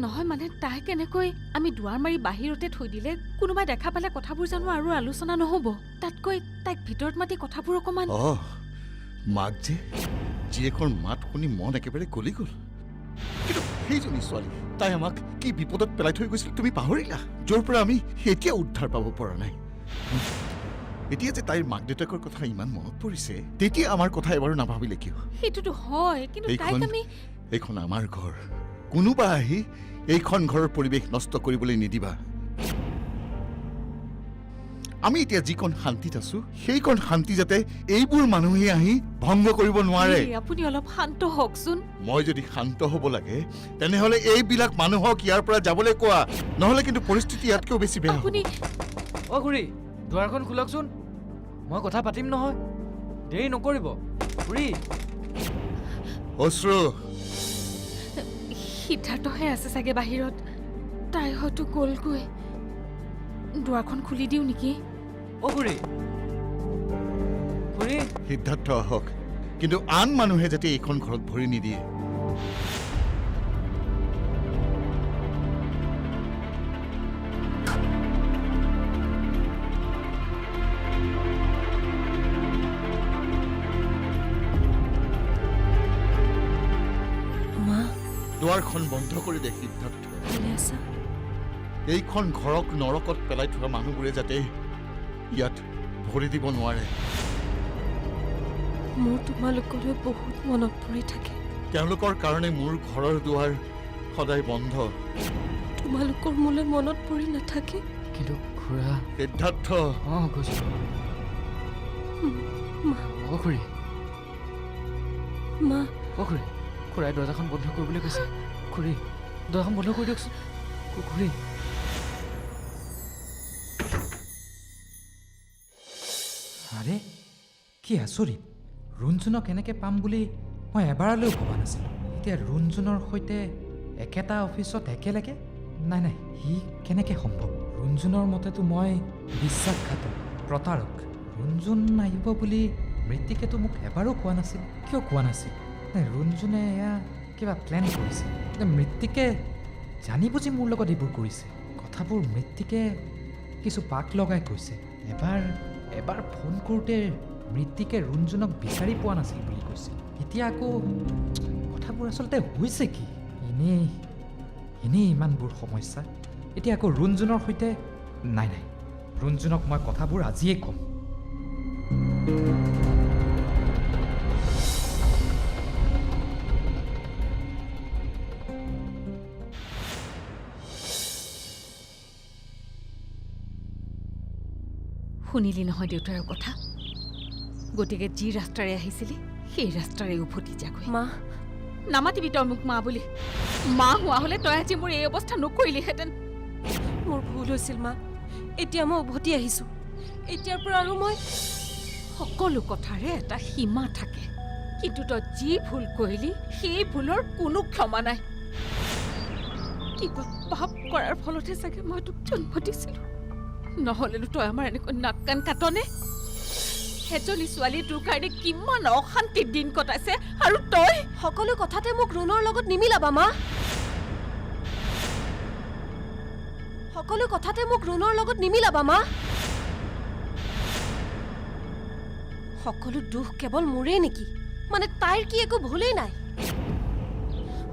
নহয় মানে তাই কেনেকৈ আমি দুৱাৰ মাৰি বাহিৰতে থৈ দিলে কোনোবাই দেখা পালে কথাবোৰ জানো আৰু আলোচনা নহ'ব? তাতকৈ তাইক ভিতৰত মাতি কথাবোৰ অকণমান। অঁ, মাক যে জীয়েকৰ মাত শুনি মন একেবাৰে গলি গ'ল। কিন্তু সেইজনী ছোৱালী, তাই আমাক কি বিপদত পেলাই থৈ গৈছিল তুমি পাহৰিলা? য'ৰ পৰা আমি এতিয়া উদ্ধাৰ পাব পৰা নাই। এতিয়া যে তাইৰ মাক দেউতাকৰ কথা ইমান মনত পৰিছে, তেতিয়া আমাৰ কথা এবাৰো নাভাবিলে কিয়? সেইটোতো হয়, কিন্তু তাইক আমি এইখন আমাৰ ঘৰ, কোনোবা আহি এইখন ঘৰৰ পৰিৱেশ নষ্ট কৰিবলৈ নিদিবা। আমি এতিয়া যিকণ শান্তিত আছো, সেইকণ শান্তি যাতে এইবোৰ মানুহে আহি ভংগ কৰিব নোৱাৰে। আপুনি অলপ শান্ত হওকচোন। মই যদি শান্ত হ'ব লাগে তেনেহ'লে এইবিলাক মানুহক ইয়াৰ পৰা যাবলৈ কোৱা, নহ'লে কিন্তু পৰিস্থিতি ইয়াতকৈও বেছি বেয়া। আপুনি অ খুৰী, দুৱাৰখন খোলকচোন, মই কথা পাতিম নহয়, দেৰি নকৰিব খুৰী। অশ্ৰু, সিদ্ধাৰ্থহে আছে চাগে বাহিৰত, তাই হয়তো গ'লগৈ। দুৱাৰখন খুলি দিওঁ নেকি? অ খুৰী, খুৰী। সিদ্ধাৰ্থ আহক, কিন্তু আন মানুহে যাতে এইখন ঘৰত ভৰি নিদিয়ে। দুৱাৰখন বন্ধ কৰি দে সিদ্ধাৰ্থ। এইখন ঘৰক নৰকত পেলাই থোৱা মানুহবোৰে যাতে ইয়াত ভৰি দিব নোৱাৰে। মোৰ তোমালোকলৈ বহুত মনত পৰি থাকে। তেওঁলোকৰ কাৰণে মোৰ ঘৰৰ দুৱাৰ সদায় বন্ধ। তোমালোকৰ মোলৈ মনত পৰি নাথাকে? কিন্তু খুৰা। সিদ্ধাৰ্থ। অঁ কৈছো। অ খুৰী। মা। অ খুৰী, খুৰাই দৰ্জাখন বন্ধ কৰিবলৈ কৈছে। খুৰী, দৰ্জাখন বন্ধ কৰি দিয়কচোন খুৰী। আৰে কি আচৰিত, ৰুণজুনক এনেকৈ পাম বুলি মই এবাৰলৈও ভবা নাছিলোঁ। এতিয়া ৰুণজুনৰ সৈতে একেটা অফিচত একেলগে? নাই নাই, সি কেনেকৈ সম্ভৱ? ৰুণজুনৰ মতেতো মই বিশ্বাসঘাতক, প্ৰতাৰক। ৰুণজুন আহিব বুলি মৃত্তিকেতো মোক এবাৰো কোৱা নাছিল। কিয় কোৱা নাছিল? নাই, ৰুণজুনে এয়া কিবা প্লেন কৰিছে। মৃত্তিকে জানি বুজি মোৰ লগত এইবোৰ কৰিছে। কথাবোৰ মৃত্তিকে কিছু পাক লগাই কৈছে। এবাৰ এবাৰ ফোন কৰোঁতে মৃত্তিকে ৰুণজুনক বিচাৰি পোৱা নাছিল বুলি কৈছিল। এতিয়া আকৌ কথাবোৰ আচলতে হৈছে কি? এনেই এনেই ইমানবোৰ সমস্যা, এতিয়া আকৌ ৰুণজুনৰ সৈতে। নাই নাই, ৰুণজুনক মই কথাবোৰ আজিয়েই ক'ম। শুনিলি নহয় দেউতাৰ কথা? গতিকে যি ৰাস্তাৰে আহিছিলি সেই ৰাস্তাৰে উভতি যাগৈ। মা। নামাতিবি তই মোক মা বুলি। মা হোৱা হ'লে তই আজি মোৰ এই অৱস্থা নকৰিলিহেঁতেন। মোৰ ভুল হৈছিল মা, এতিয়া মই উভতি আহিছোঁ। এতিয়াৰ পৰা আৰু মই। সকলো কথাৰে এটা সীমা থাকে, কিন্তু তই যি ভুল কৰিলি সেই ভুলৰ কোনো ক্ষমা নাই। কিবা পাপ কৰাৰ ফলতহে চাগে মই তোক জন্ম দিছিলোঁ। নহ'লেনো তই আমাৰ এনেকৈ নাক কাণ কাটনে? এজনী ছোৱালীয়ে তোৰ কাৰণে কিমান অশান্তিত দিন কটাইছে, আৰু তই সকলো কথাতে মোক ৰুণৰ লগত নিমিলাবা মা। সকলো কথাতে মোক ৰুণৰ লগত নিমিলাবা মা। সকলো দুখ কেৱল মোৰেই নেকি? মানে তাইৰ কি একো ভুলেই নাই?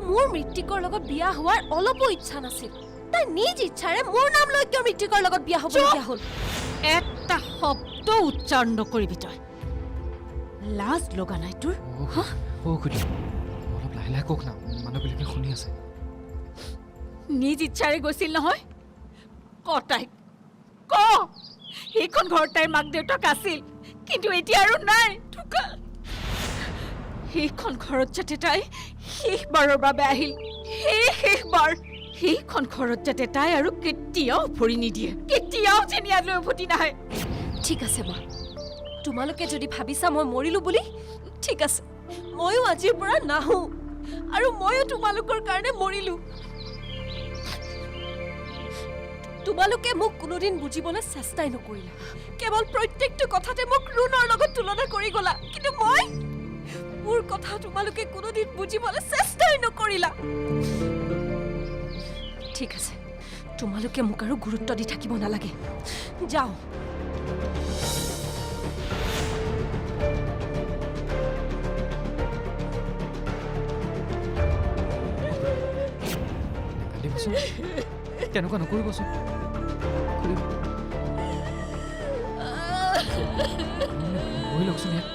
মোৰ মৃত্তিকৰ লগত বিয়া হোৱাৰ অলপো ইচ্ছা নাছিল। তাই নিজ ইচ্ছাৰে মোৰ নাম লৈ কিয় মৃত্তিকৰ লগত বিয়া হ'বলগীয়া হ'ল? এটা শব্দ উচ্চাৰণ নকৰিবি তই। লাজ লগা নাই তোৰ? অলপ লাহে লাহে কওক না, মানুহবিলাকে শুনি আছে। নিজ ইচ্ছাৰে গৈছিল নহয়? ক তাইক, ক। সেইখন ঘৰত তাইৰ মাক দেউতাক আছিল, কিন্তু এতিয়া আৰু নাই, ঢুকাল। সেইখন ঘৰত যাতে তাই শেষবাৰৰ বাবে আহিল, সেই শেষবাৰ। সেইখন ঘৰত যাতে তাই আৰু কেতিয়াও ভৰি নিদিয়ে, কেতিয়াও যেন ইয়ালৈ উভতি নাহে। ঠিক আছে মা, তোমালোকে যদি ভাবিছা মই মৰিলো বুলি, ঠিক আছে, ময়ো আজিৰ পৰা নাহোঁ আৰু ময়ো তোমালোকৰ কাৰণে মৰিলো। তোমালোকে মোক কোনোদিন বুজিবলৈ চেষ্টাই নকৰিলা, কেৱল প্ৰত্যেকটো কথাতে মোক ৰুণৰ লগত তুলনা কৰি গ'লা, কিন্তু মই মোৰ কথা তোমালোকে কোনোদিন বুজিবলৈ চেষ্টাই নকৰিলা। ঠিক আছে, তোমালোকে মোক আৰু গুৰুত্ব দি থাকিব নালাগে, যাওঁ। নাকান্দিবচোন, তেনেকুৱা নকৰিবচোন। বহি লওকচোন ইয়াত।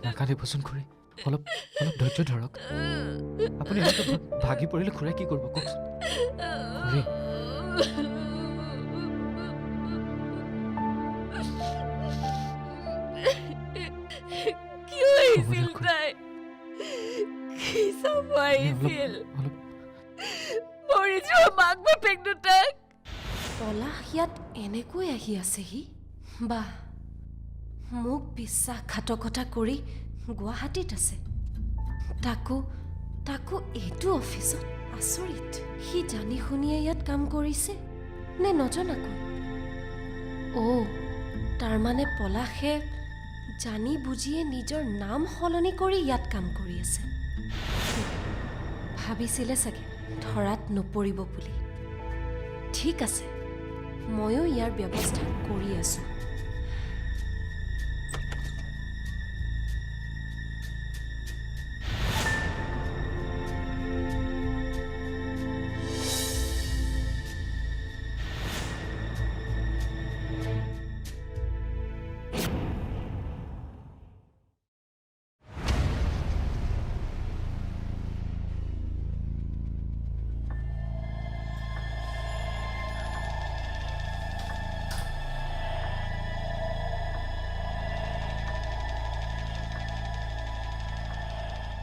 নাকান্দিবচোন খুৰী, অলপ অলপ ধৈৰ্য ধৰক। আপুনি এনেকৈ ভাগি পৰিলে খুৰাই কি কৰিব কওকচোন খুৰী? কিয় আহিছিল তাই? কি চাব আহিছিল? মৰি যোৱা মাক বাপেক দুটাক। পলাশ ইয়াত এনেকৈ আহি আছেহি? বাহ, মোক বিশ্বাসঘাতকতা কৰি গুৱাহাটীত আছে, তাকো এইটো অফিচত। আচৰিত, সি জানি শুনিয়ে ইয়াত কাম কৰিছে নে নজনাকৈ? অ', তাৰমানে পলাশে জানি বুজিয়ে নিজৰ নাম সলনি কৰি ইয়াত কাম কৰি আছে। ভাবিছিলে চাগে ধৰাত নপৰিব বুলি। ঠিক আছে, ময়ো ইয়াৰ ব্যৱস্থা কৰি আছোঁ।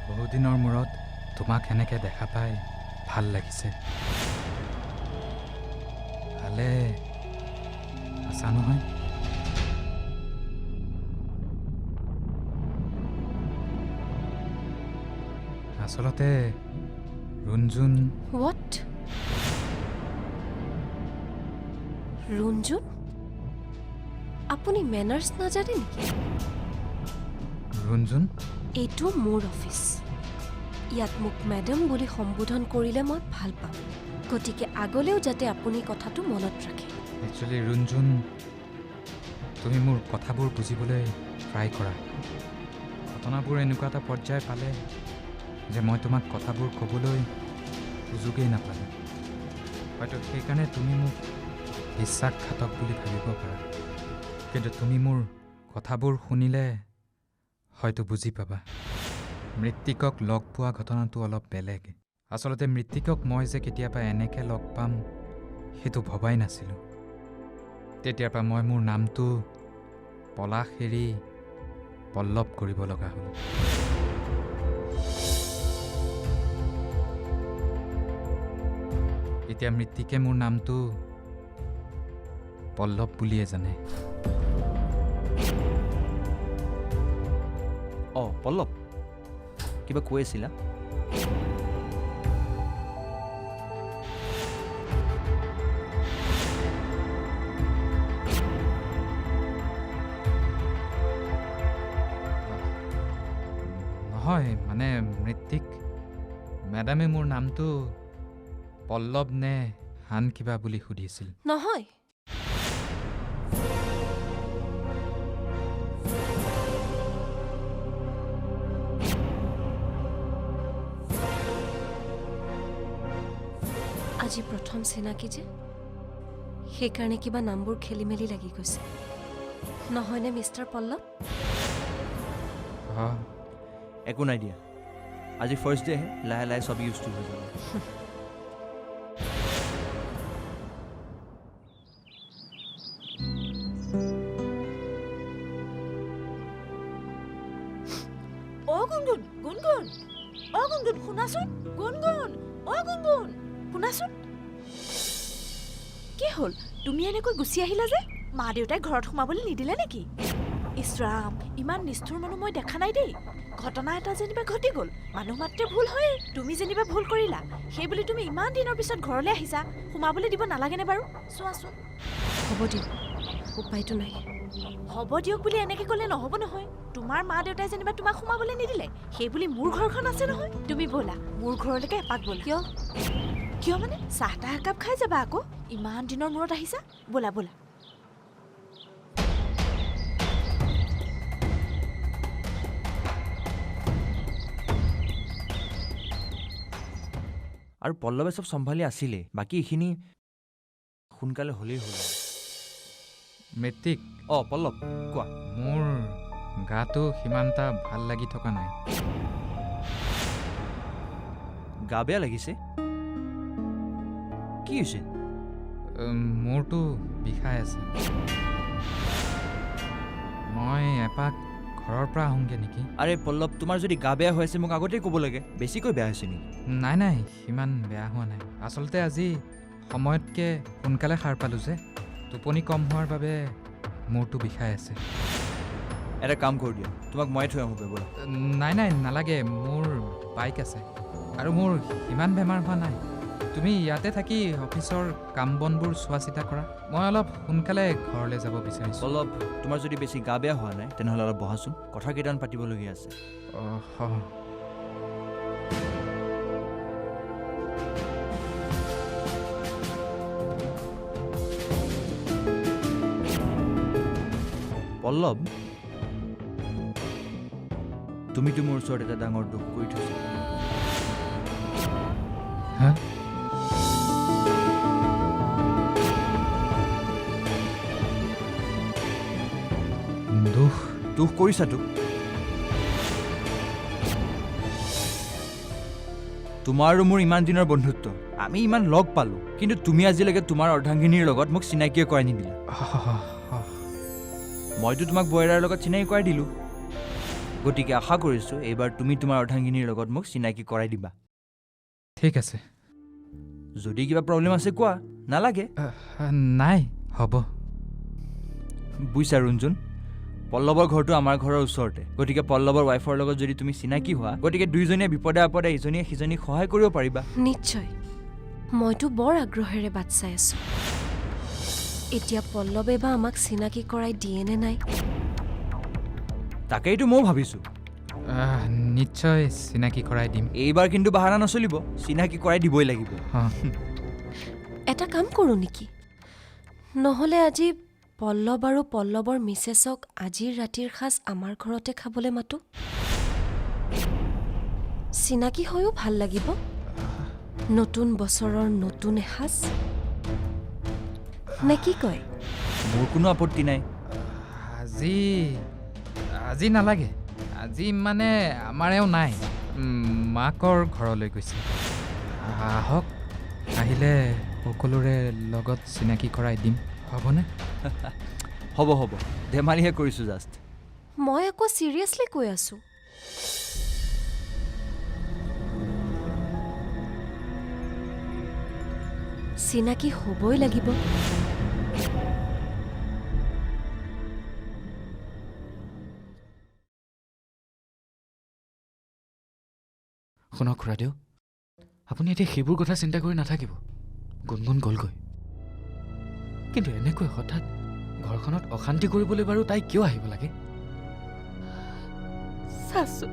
বহুদিনৰ মূৰত তোমাক এনেকৈ দেখা পাই ভাল লাগিছে। ভালে আছা নহয়? আচলতে ৰুণজুন। What? Runjun? আপুনি মেনাৰ্ছ নাজানে নেকি? ৰুণজুন, এইটো মোৰ অফিচ। ইয়াত মোক মেডাম বুলি সম্বোধন কৰিলে মই ভাল পাম, গতিকে আগলৈও যাতে আপুনি কথাটো মনত ৰাখে। একচুৱেলি ৰুণজুন, তুমি মোৰ কথাবোৰ বুজিবলৈ ট্ৰাই কৰা। ঘটনাবোৰ এনেকুৱা এটা পৰ্যায় পালে যে মই তোমাক কথাবোৰ ক'বলৈ সুযোগেই নাপালোঁ। হয়তো সেইকাৰণে তুমি মোক বিশ্বাসঘাতক বুলি ভাবিব পাৰা, কিন্তু তুমি মোৰ কথাবোৰ শুনিলে হয়তো বুজি পাবা। মৃত্তিকক লগ পোৱা ঘটনাটো অলপ বেলেগ। আচলতে মৃত্তিকক মই যে কেতিয়াবা এনেকৈ লগ পাম সেইটো ভবাই নাছিলোঁ। তেতিয়াৰ পৰা মই মোৰ নামটো পলাশ এৰি পল্লৱ কৰিব লগা হ'ল। এতিয়া মৃত্তিকে মোৰ নামটো পল্লৱ বুলিয়ে জানে। অঁ পল্লৱ, কিবা কৈ আছিলা? নহয় মানে মৃত্তিক মেডামে মোৰ নামটো পল্লৱ নে আন কিবা বুলি সুধিছিল। নহয়, আজি প্ৰথম চিনাকি যে, সেইকাৰণে কিবা নামবোৰ খেলি মেলি লাগি গৈছে নহয়নে মিষ্টাৰ পল্লৱ? একো নাই দিয়া, আজি ফাৰ্ষ্ট ডেহে, লাহে লাহে চব ইউজ টু হৈ যাব। অ গুণগুণ, গুণগুণ, অ গুণগুণ শুনাচোন, গুণগুণ, অ গুণগুণ শুনাচোন। কি হ'ল, তুমি এনেকৈ গুচি আহিলা যে? মা দেউতাই ঘৰত সোমাবলৈ নিদিলে নেকি? ইছৰাম, ইমান নিষ্ঠুৰ মানুহ মই দেখা নাই দেই। ঘটনা এটা যেনিবা ঘটি গ'ল, মানুহ মাত্ৰে ভুল হয়েই। তুমি যেনিবা ভুল কৰিলা, সেই বুলি তুমি ইমান দিনৰ পিছত ঘৰলৈ আহিছা, সোমাবলৈ দিব নালাগেনে বাৰু? চোৱাচোন। হ'ব দিয়ক, উপায়টো নাই। হ'ব দিয়ক বুলি এনেকৈ ক'লে নহ'ব নহয়। তোমাৰ মা দেউতাই যেনিবা তোমাক সোমাবলৈ নিদিলে, সেই বুলি মোৰ ঘৰখন আছে নহয়। তুমি ব'লা মোৰ ঘৰলৈকে এপাক ব'লা। কিয় কিয় মানে চাহ তাহ একাপ খাই যাবা আকৌ, ইমান দিনৰ মূৰত আহিছা। ব'লা ব'লা। আৰু পল্লৱে চব চম্ভালি আছিলেই, বাকী এইখিনি সোনকালে হ'লেই হ'ল। মৃত্তিক। অঁ পল্লৱ কোৱা। মোৰ গাটো সিমান এটা ভাল লাগি থকা নাই। গা বেয়া লাগিছে? কি হৈছে? মোৰতো বিষাই আছে। মই এপাক ঘৰৰ পৰা আহোঁগৈ নেকি? আৰে পল্লৱ, তোমাৰ যদি গা বেয়া হৈ আছে মোক আগতেই ক'ব লাগে। বেছিকৈ বেয়া হৈছে নেকি? নাই নাই, সিমান বেয়া হোৱা নাই। আচলতে আজি সময়তকৈ সোনকালে সাৰ পালোঁ যে, টোপনি কম হোৱাৰ বাবে মূৰটো বিষাই আছে। এটা কাম কৰি দিয়া, তোমাক মই থৈ আহোঁগৈ ব'লা। নাই নাই নালাগে, মোৰ বাইক আছে আৰু মোৰ সিমান বেমাৰ হোৱা নাই। তুমি ইয়াতে থাকি অফিচৰ কাম বনবোৰ চোৱা চিতা কৰা, মই অলপ সোনকালে ঘৰলৈ যাব বিচাৰিছোঁ। অলপ তোমাৰ যদি বেছি গা বেয়া হোৱা নাই তেনেহ'লে অলপ বহাচোন, কথা কেইটামান পাতিবলগীয়া আছে। অঁ পল্লৱ, তুমিতো মোৰ ওচৰত এটা ডাঙৰ দুখ কৰি থৈছা। হা? দুখ? দুখ কৰিছা তো। তোমাৰ আৰু মোৰ ইমান দিনৰ বন্ধুত্ব, আমি ইমান লগ পালোঁ, কিন্তু তুমি আজিলৈকে তোমাৰ অৰ্ধাংগিনীৰ লগত মোক চিনাকিয়ে কৰাই নিদিলা। মইতো তোমাক বৈৰাৰ লগত চিনাকি কৰাই দিলোঁ, গতিকে আশা কৰিছোঁ এইবাৰ তুমি তোমাৰ অৰ্ধাংগিনীৰ লগত মোক চিনাকি কৰাই দিবা। ঠিক আছে। যদি কিবা প্ৰব্লেম আছে কোৱা, নালাগে। নাই, হ'ব। বুজিছা ৰুণজুন, পল্লৱৰ ঘৰটো আমাৰ ঘৰৰ ওচৰতে, গতিকে পল্লৱৰ ৱাইফৰ লগত যদি তুমি চিনাকি হোৱা, গতিকে দুইজনীয়ে বিপদে আপদে ইজনীয়ে সিজনীক সহায় কৰিব পাৰিবা। নিশ্চয়, মইতো বৰ আগ্ৰহেৰে বাট চাই আছোঁ। এতিয়া পল্লৱে বা আমাক চিনাকি কৰাই দিয়ে নে নাই? তাকেইতো ময়ো ভাবিছোঁ। নিশ্চয় চিনাকি কৰাই দিম। এইবাৰ কিন্তু বাহানা নচলিব, চিনাকি কৰাই দিবই লাগিব। এটা কাম কৰোঁ নেকি, নহ'লে আজি পল্লৱ আৰু পল্লৱৰ মিছেছক আজিৰ ৰাতিৰ সাঁজ আমাৰ ঘৰতে খাবলৈ মাতোঁ। চিনাকি হৈও ভাল লাগিব, নতুন বছৰৰ নতুন এসাঁজ, নে কি কয়? মোৰ কোনো আপত্তি নাই। আজি আজি নালাগে, আজি মানে আমাৰ এওঁ নাই, মাকৰ ঘৰলৈ গৈছে। আহক, আহিলে সকলোৰে লগত চিনাকি কৰাই দিম, হ'বনে? হ'ব হ'ব, ধেমালিহে কৰিছোঁ জাষ্ট। মই আকৌ চিৰিয়াছলি কৈ আছোঁ। চিনাকি হ'বই লাগিব। শুনক খুৰাদেউ, আপুনি এতিয়া সেইবোৰ কথা চিন্তা কৰি নাথাকিব। গুণগুণ গ'লগৈ, কিন্তু এনেকৈ হঠাৎ ঘৰখনত অশান্তি কৰিবলৈ বাৰু তাই কিয় আহিব লাগে? চাচোন,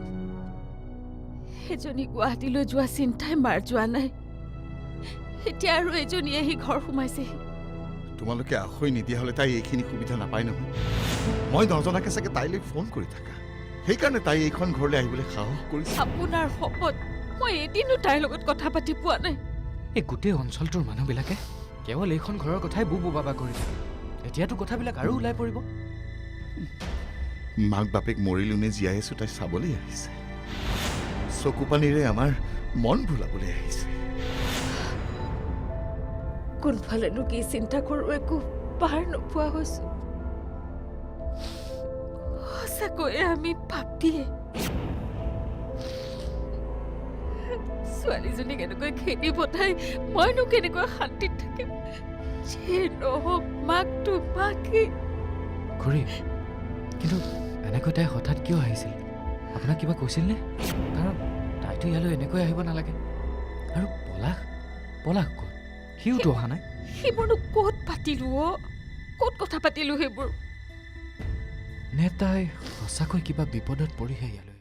সেইজনী গুৱাহাটীলৈ যোৱা চিন্তাই মাৰ যোৱা নাই, এতিয়া আৰু এজনী আহি ঘৰ সোমাইছেহি। তোমালোকে আখৈ নিদিয়া হ'লে তাই এইখিনি সুবিধা নাপায় নহয়। মই নজনাকে চাগে তাইলৈ ফোন কৰি থাকা, সেইকাৰণে তাই এইখন ঘৰলৈ আহিবলৈ সাহস কৰিছে। আপোনাৰ শপত, মই এদিনো তাইৰ লগত কথা পাতি পোৱা নাই। এই গোটেই অঞ্চলটোৰ মানুহবিলাকে কেৱল এইখন ঘৰৰ কথাই বু বাবা কৰি থাকে। এতিয়াতো কথাবিলাক আৰু ওলাই পৰিব। মাক বাপেক মৰিলো নে জীয়াই আছো তাই চাবলৈ আহিছে, চকু পানীৰে আমাৰ মন ভুলাবলৈ আহিছে। কোনফালেনো কি চিন্তা কৰোঁ একো পাৰ নোপোৱা হৈছো। সঁচাকৈয়ে আমি পাপিয়ে। ছোৱালীজনীক এনেকৈ খেদি পঠাই মইনো কেনেকৈ শান্তিত থাকিম? যিয়ে নহওক মাকটো মাকেই। খুৰী, কিন্তু এনেকৈ তাই হঠাৎ কিয় আহিছিল? আপোনাক কিবা কৈছিলনে? কাৰণ তাইতো ইয়ালৈ এনেকৈ আহিব নালাগে। আৰু পলাশ, পলাশ ক'ত? সিওতো অহা নাই। সেইবোৰনো ক'ত পাতিলোঁ অ', ক'ত কথা পাতিলোঁ সেইবোৰ? নে তাই সঁচাকৈ কিবা বিপদত পৰিহে ইয়ালৈ?